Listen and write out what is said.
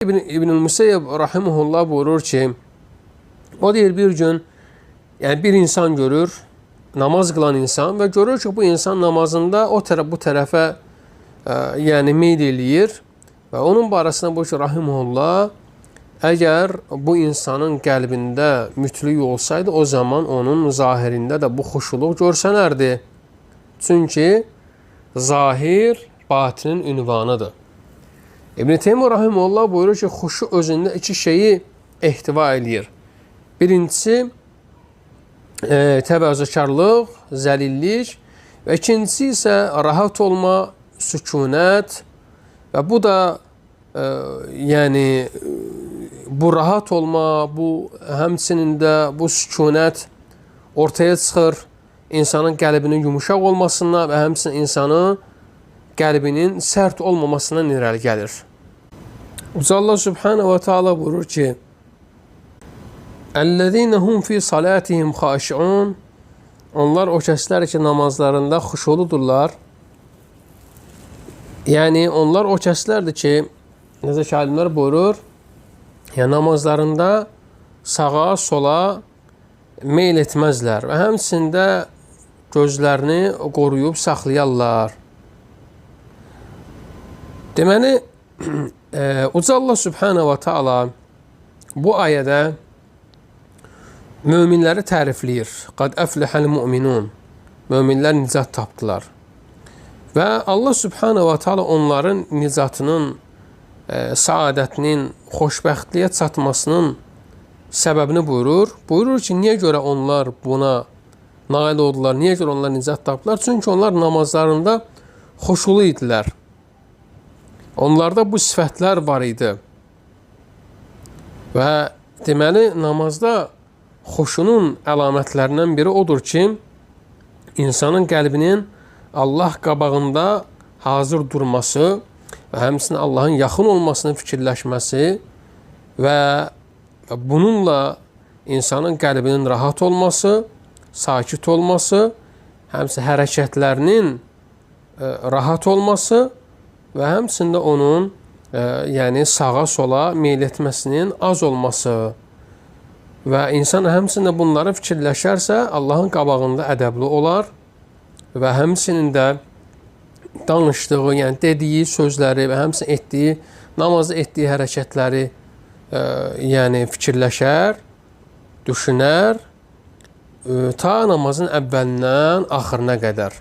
İbnül Müseyyib rahimehullah buyurur ki, o deyir bir gün, yəni bir insan görür, namaz qılan insan və görür ki, bu insan namazında o tərəf bu tərəfə yəni meyl eləyir və onun barəsində buyurur ki, rahimehullah, əgər bu insanın qəlbində mütlük olsaydı, o zaman onun zahirində də bu xuşuluq görsənərdi. Çünki zahir batinin ünvanıdır. İbn-i Teymiyyə rahimehullah buyurur ki, xuşu özündə iki şeyi ehtiva eləyir. Birincisi, təvazökarlıq, zəlillik və ikincisi isə rahat olma, sükunət və bu da yəni bu rahat olma, bu həmçinin də bu sükunət ortaya çıxır insanın qəlbinin yumuşaq olmasından və həmçinin insanın qəlbinin sərt olmamasından irəli gəlir. Uca Allah Subhanahu ve Teala buyurur ki: "Ellezine hum fi salatihim haşiun." Onlar o kəslər ki, namazlarında xuşuludurlar. Yəni onlar o kəslərdir ki, necə ki alimlər buyurur, yəni namazlarında sağa, sola meyl etməzlər və həmçinin də gözlərini qoruyub saxlayarlar. Deməli, Uca Allah Subhanahu ve Teala bu ayədə möminləri tərifləyir. Qad əfləhəl müminun. Möminlər nicat tapdılar. Və Allah Subhanahu ve Teala onların nicatının, saadətinin, xoşbəxtliyə çatmasının səbəbini buyurur. Buyurur ki, niyə görə onlar buna nail oldular, niyə görə onlar nicat tapdılar? Çünki onlar namazlarında xoşulu idilər. Onlarda bu sifətlər var idi. Və deməli, namazda xoşunun əlamətlərindən biri odur ki, insanın qəlbinin Allah qabağında hazır durması və həmçinin Allahın yaxın olmasını fikirləşməsi və bununla insanın qəlbinin rahat olması, sakit olması, həmçinin hərəkətlərinin rahat olması və həmçinin də onun yəni sağa sola meyl etməsinin az olması və insan həmçinin də bunları fikirləşərsə, Allahın qabağında ədəbli olar və həmçinin də danışdığı, yəni dediyi sözləri və həmçinin etdiyi, namazda etdiyi hərəkətləri yəni fikirləşər, düşünər ta namazın əvvəlindən axırına qədər.